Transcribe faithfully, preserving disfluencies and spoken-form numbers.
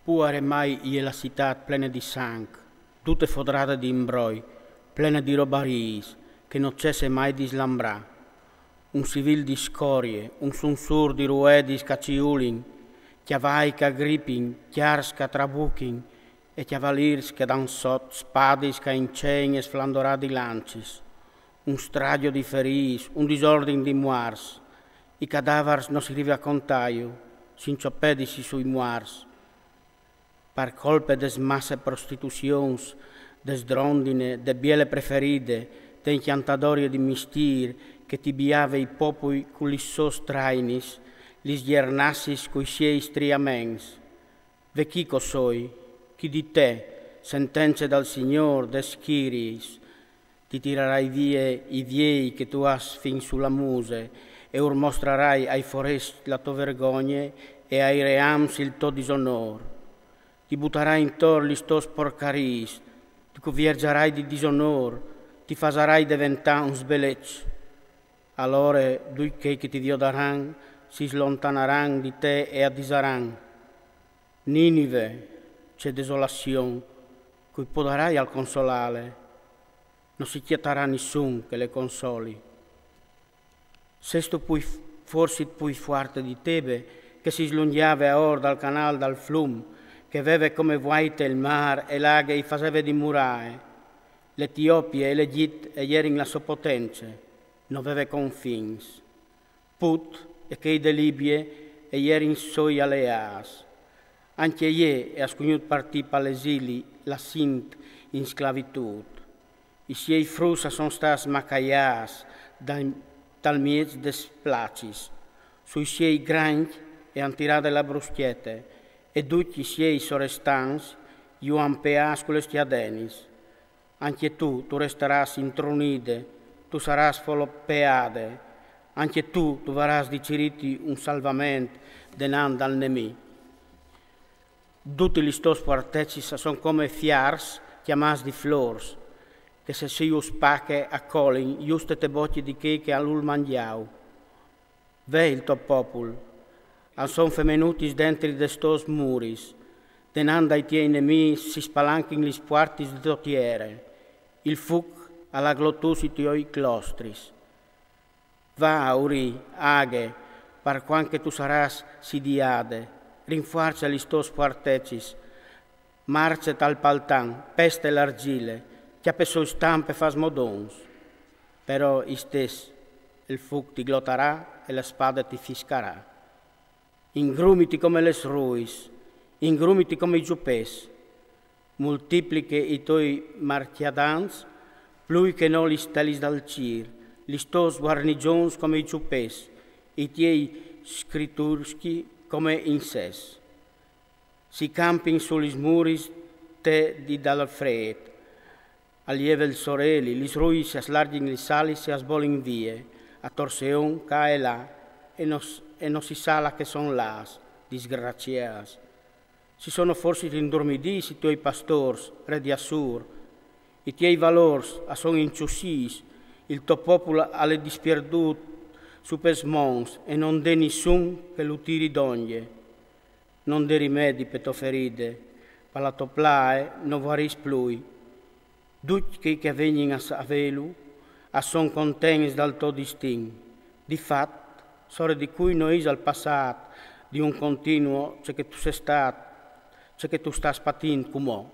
Puare mai je la citât plene di sanc, dute fodrade di imbroi, plene di robariis, che no cesse mai di slambrâ. Un civîl di scorie, un sunsûr di ruedis che a ciulin, cjavai che a gripin, cjars che a trabuchin e cjavalîrs che a dan sot, spadis che a incein e sflandorâ di lancis. Un strajo di ferîts, un disordin di muarts. I cadavars no si rive a contâju, si inçopedisi sui muarts. Par colpe des masse prostituzions, de sdrondine, de biele preferide, de incjantadorie di mistîr che ti biave i popui cu lis sôs trainis, lis gjernassis cui siei striaments. Ve chi che o soi, chi di te, sentence dal Signôr des schiriis, ti tirarai vie i viei che tu âs fin su la muse e ur mostrarai ai forescj la tô vergogne e ai reams il to disonôr. Ti butarai intor lis tôs porcariis, ti cuvierzarai di disonôr, ti fasarai deventâ un sbeleç. Alore ducj chei che ti viodaran si slontanaran di te e a disaran: Ninive, ce desolazion, cui podarai al consolâle? No si cjatarà nissun che le consoli. Sêstu pui, forsit pui fuarte di Tebe, che si slungjave aor dal canâl dal flum, che veve come vuaite il mâr e la aghe i faseve di murae? L'Etiopie e l'Egjit e jerin la sô potence, no veve confins. Put e chei de Libie e jerin soi aleâts. Ancje jê e à scugnût partî pal esili, lassint in sclavitût. I siei fruts a son stâts macaiâts dal, dal mieç des placis. Sui siei grancj e àn tirade la bruscjete, e ducj i siei sorestants ju àn peâts cu lis cjadenis. Ancje tu, tu restarâs intrunide, tu sarâs folopeade, ancje tu, tu varâs di cirîti un salvament denant dal nemì. Dutis lis tôs fuartecis a son come fiars cjamâts di flôrs, che se si ju spache a colin juste te bocje di chei che a lu àn mangjât. Ve il to popul, a son femenutis dentri des tôs muris, denant dai tiei nemîs si spalanchin lis puartis de tô tiere, il fuc al à glotûts i tiei clostris. Va, Uri, aghe, par cuant che tu sarâs sidiade, rinfuarce lis tôs fuartecis, marce tal paltan, peste l'argjile, cjape sù stampe, fâs modons. Però istès il fuc ti glotarà e la spade ti fiscarà. Ingrumiti come lis ruis, ingrumiti come i zupets, multipliche i toi marcjadants plui che no lis stelis dal cîl, lis tôs guarnigjons come i zupets, i tiei scriturschi come insets. Si campin su lis muris te di dal frêt. Al jeve il soreli, lis ruis a slargjin lis alis e a sbolin vie, a torseon ca e là, e no, e no si sa là che son lâts, disgraciâts. Si sono forsit indurmidîts i tiei pastôrs, re di Assûr. I tiei valôrs a son inçussîts, il to popul al è dispierdût su pes monts e no 'nd è nissun che lu tiri dongje. No 'nd è rimedi pe tô feride, pa la tô plae no vuarîs plui. Ducj chei che a vegnin a savêlu a son contents dal to distin. Di fat, sore di cui no isal passât di un continuo ce che tu sês stât, ce che tu stâs patint cumò.